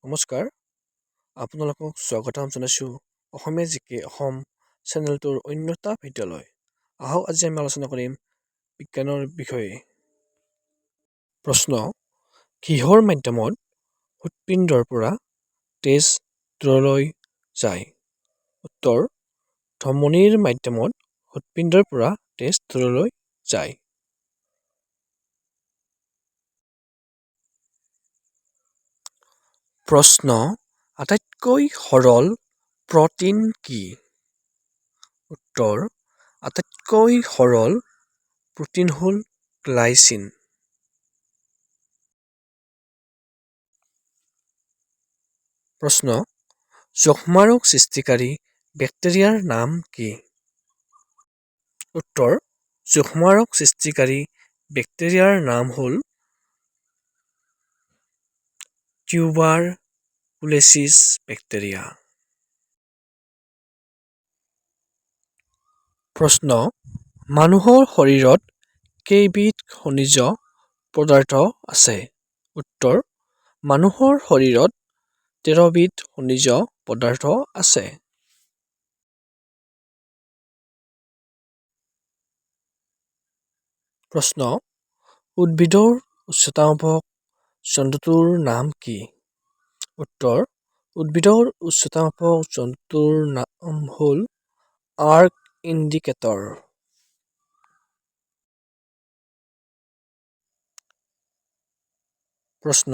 নমস্কাৰ, আপোনালোকক স্বাগতম জনাইছোঁ অসমীয়া জিকে অসম চেনেলটোৰ অন্য এটা ভিডিঅ'লৈ। আহক, আজি আমি আলোচনা কৰিম বিজ্ঞানৰ বিষয়ে। প্ৰশ্ন: কিহৰ মাধ্যমত হৃৎপিণ্ডৰ পৰা তেজ দূৰলৈ যায়? উত্তৰ: ধমনীৰ মাধ্যমত হৃৎপিণ্ডৰ পৰা তেজ দূৰলৈ যায়। প্ৰশ্ন: আটাইতকৈ সৰল প্ৰ'টিন কি? উত্তৰ: আটাইতকৈ সৰল প্ৰ'টিন হ'ল গ্লাইচিন। প্ৰশ্ন: যক্ষ্মা ৰোগ সৃষ্টিকাৰী বেক্টেৰিয়াৰ নাম কি? উত্তৰ: যক্ষ্মা ৰোগ সৃষ্টিকাৰী বেক্টেৰিয়াৰ নাম হ'ল টিউবাৰকুলেচিছ বেক্টেৰিয়া। প্ৰশ্ন: মানুহৰ শৰীৰত কেইবিধ খনিজ পদাৰ্থ আছে? উত্তৰ: মানুহৰ শৰীৰত 13বিধ খনিজ পদাৰ্থ আছে। প্ৰশ্ন: উদ্ভিদৰ উচ্চতামাপক যন্ত্ৰটোৰ নাম কি? উত্তৰ: উদ্ভিদৰ উচ্চতামাপক যন্ত্ৰটোৰ নাম হ'ল আৰ্ক ইণ্ডিকেটৰ। প্ৰশ্ন: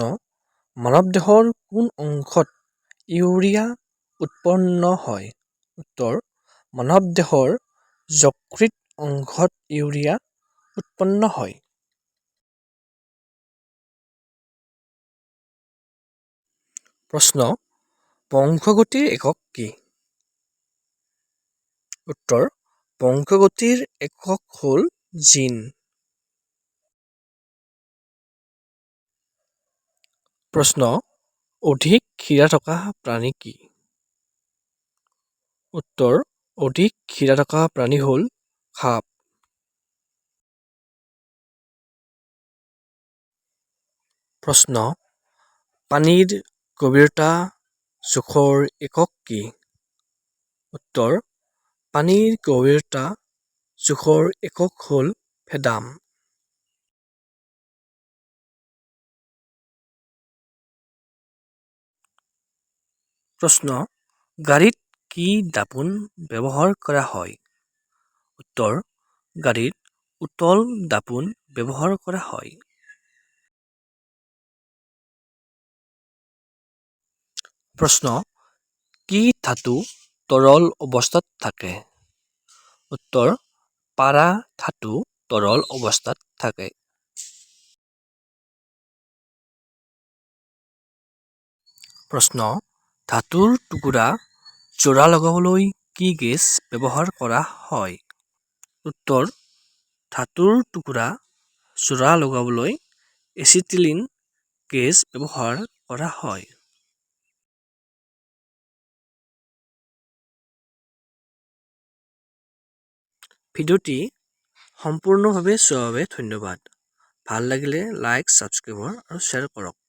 মানৱ দেহৰ কোন অংশত ইউৰিয়া উৎপন্ন হয়? উত্তৰ: মানৱ দেহৰ যকৃত অংশত ইউৰিয়া উৎপন্ন হয়। প্ৰশ্ন: বংশগতিৰ একক কি? উত্তৰ: বংশগতিৰ একক হ'ল জিন। প্ৰশ্ন: অধিক শিৰা থকা প্ৰাণী কি? উত্তৰ: অধিক শিৰা থকা প্ৰাণী হ'ল সাপ। প্ৰশ্ন: পানীৰ গভীৰতা জোখৰ একক কি? উত্তৰ: পানীৰ গভীৰতা জোখৰ একক হ'ল ফেডাম। প্ৰশ্ন: গাড়ীত কি দাপোন ব্যৱহাৰ কৰা হয়? উত্তৰ: গাড়ীত উত্তল দাপোন ব্যৱহাৰ কৰা হয়। প্ৰশ্ন: কি ধাতু তৰল অৱস্থাত থাকে? উত্তৰ: পাৰা ধাতু তৰল অৱস্থাত থাকে। প্ৰশ্ন: ধাতুৰ টুকুৰা জোৰা লগাবলৈ কি গেছ ব্যৱহাৰ কৰা হয়? উত্তৰ: ধাতুৰ টুকুৰা জোৰা লগাবলৈ এচিটিলিন গেছ ব্যৱহাৰ কৰা হয়। ভিডিঅ'টি সম্পূৰ্ণভাৱে চোৱাৰ বাবে ধন্যবাদ। ভাল লাগিলে লাইক, ছাবস্ক্ৰাইব আৰু শ্বেয়াৰ কৰক।